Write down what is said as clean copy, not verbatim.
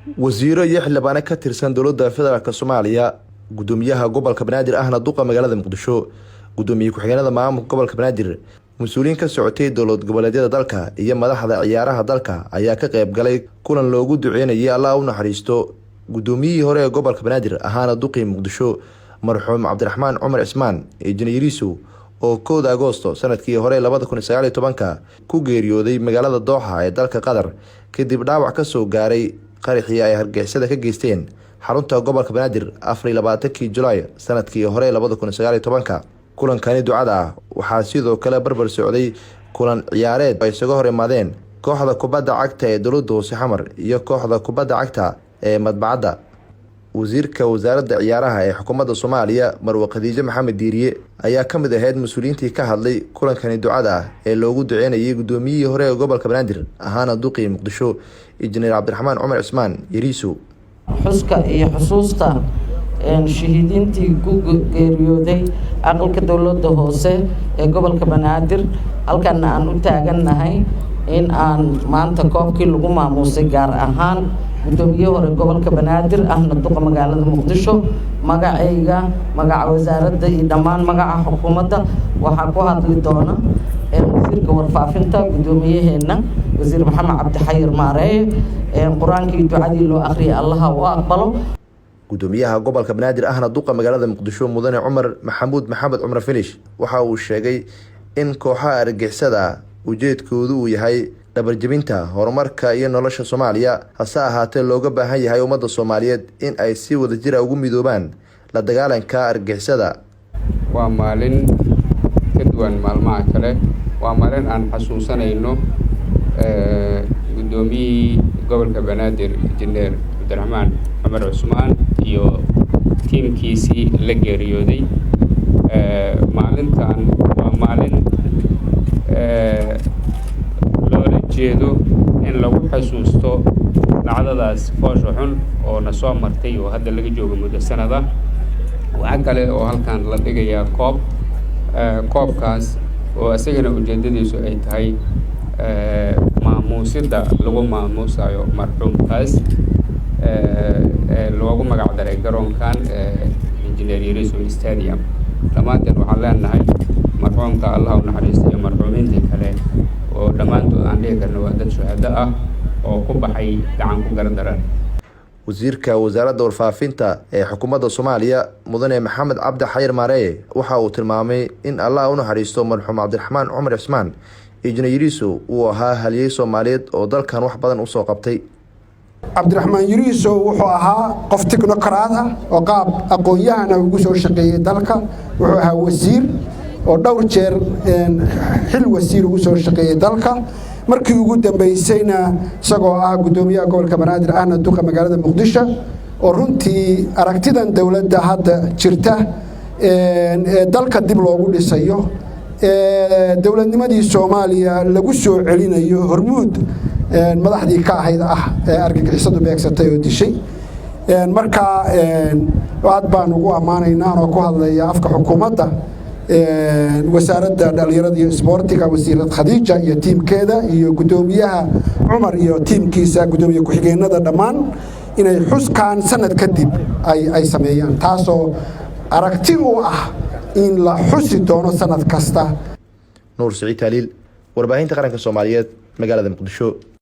Wasiiro iyo xildhibaano ka tirsan dowladda federaalk Soomaaliya, gudoomiyaha gobolka Banaadir ahna duqa magaalada Muqdisho, gudoomiye ku-xigeenada maamulka gobolka Banaadir, mas-uuliyiin ka socotay dowlad goboleedyada dalka iyo madaxda ciyaaraha dalka ayaa ka qayb galay kulan loogu duceynayay Allah u naxariisto gudoomiyihii hore ee gobolka Banaadir ahaana duqii Muqdisho, marxuum Cabdiraxmaan Cumar Cismaan Injineer Yariisow, oo 1da Agoosto sanadkii hore 2019-ka ku geeriyooday magaalada Dooxa ee dalka Qatar, kadib dhaawac kasoo gaaray qaraxii ay argagixisada ka geysteen xarunta gobolka Banaadir 24-kii Julaay sanadkii hore 2019-ka. Kulankani ducada ah waxaa sidoo kale barbar socday kulan ciyaareed ay isaga hor imaadeen kooxda kubadda cagta ee dowladda hoose Xamar iyo kooxda kubadda cagta ee Madbacadda. Wasiirka wasaaradda ciyaaraha ee xukuumadda Soomaaliya, Marwe Khadiijo Maxamed Diiriye, ayaa ka mid ahayd mas-uuliyiintii ka hadlay kulankani ducada ah ee loogu duceynayay gudoomiyihii hore ee gobolka Banaadir ahaana duqii Muqdisho, Injineer Cabdiraxmaan Cumar Cismaan Yariisow. Xuska iyo xusuusta shahiidiintii ku geeriyooday aqalka dowladda hoose ee gobolka Banaadir, halkana aan u taagannahay in aan maanta koobkii lagu maamuusay, gaar ahaan guddoomiye hore gobolka Banaadir ahna duqa magaalada Muqdisho, magacayga, magaca wasaaradda iyo dhammaan magaca xukuumadda waxaa ku hadli doona wasiirka warfaafinta, guddoomiyaheenna, Wasiir Maxamed Cabdixayir Maareeye. Qur-aankii ducadii loo akhriyay Allaha u aqbalo. Gudoomiyaha gobolka Banaadir ahna duqa magaalada Muqdisho, Mudane Cumar Maxamuud Maxamed Cumar Finish, waxa uu sheegay in kooxaha argagixisada ujeedkoodu uu yahay dhabarjebinta horumarka iyo nolosha Soomaaliya, hase ahaatee looga baahan yahay ummadda Soomaaliyeed in ay si wadajira ugu midoobaan la dagaalanka argagixisada. Waa maalin ka duwan maalmaha kale. Waa maalin aan xasuusanayno guddoomiyihii gobolka Banaadir, Injineer Cabdiraxmaan Cumar Cusmaan, iyo tiimkiisii la geeriyooday. Maalintan waa maalin loola jeedo in lagu xasuusto dhacdadaas foosha xun oo na soo martay oo hadda laga joogo muddo sanada. Waxaa kale oo halkan la dhigayaa koob, koobkaas oo isagana ujeeddadiisu ay tahay maamuusidda lagu maamuusayo marxuumkaas loogu magac daray garoonkan Engineer Yariisow Stadium. Dhammaanteen waxaan leenahay marxuumka Allah u naxariisto, iyo marxuumiintii kale oo dhammaantood aan dhihi karno waa dad shuhado ah oo ku baxay gacan ku gardaran. Wasiirka wasaaradda warfaafinta ee xukuumadda Soomaaliya, Mudane Maxamed Cabdi Xayir Maareeye, waxa uu tilmaamay in Allah u naxariisto marxuum Cabdiraxmaan Cumar Cismaan Injineer Yariisow uu ahaa halyey Soomaaliyeed oo dalkan wax badan usoo qabtay. Cabdiraxmaan Yariisow wuxuu ahaa qof technocrat ah oo qaab aqoon-yahana ugu soo shaqeeyey dalka. Wuxuu ahaa wasiir oo dhowr jeer xil wasiir ugu soo shaqeeyey dalka, markii ugu dambeysayna isagoo ah guddoomiyaha gobolka Banaadir ahna duqa magaalada Muqdisho, oo runtii aragtidan dowladda hadda jirta ee dalka dib loogu dhisayo, dowladnimadii Soomaaliya lagu soo celinayo, hormuud madaxdii ka ahayd ah ee argagixisadu beegsatay oo dishay. Marka aad baan ugu ammaanaynaa, anoo ku hadlaya afka xukuumadda, wasaaradda dhallinyarada iyo isboortiga, Wasiirad Khadiija iyo tiimkeeda, iyo guddoomiyaha Cumar iyo tiimkiisa, guddoomiye ku-xigeenada dhammaan, inay xuskaan sanad kadib ay sameeyaan, taasoo aragti u ah in la xusi doono sanad kasta. Nuur Siciid Taaliil, warbaahinta qaranka Soomaaliyeed, magaalada Muqdisho.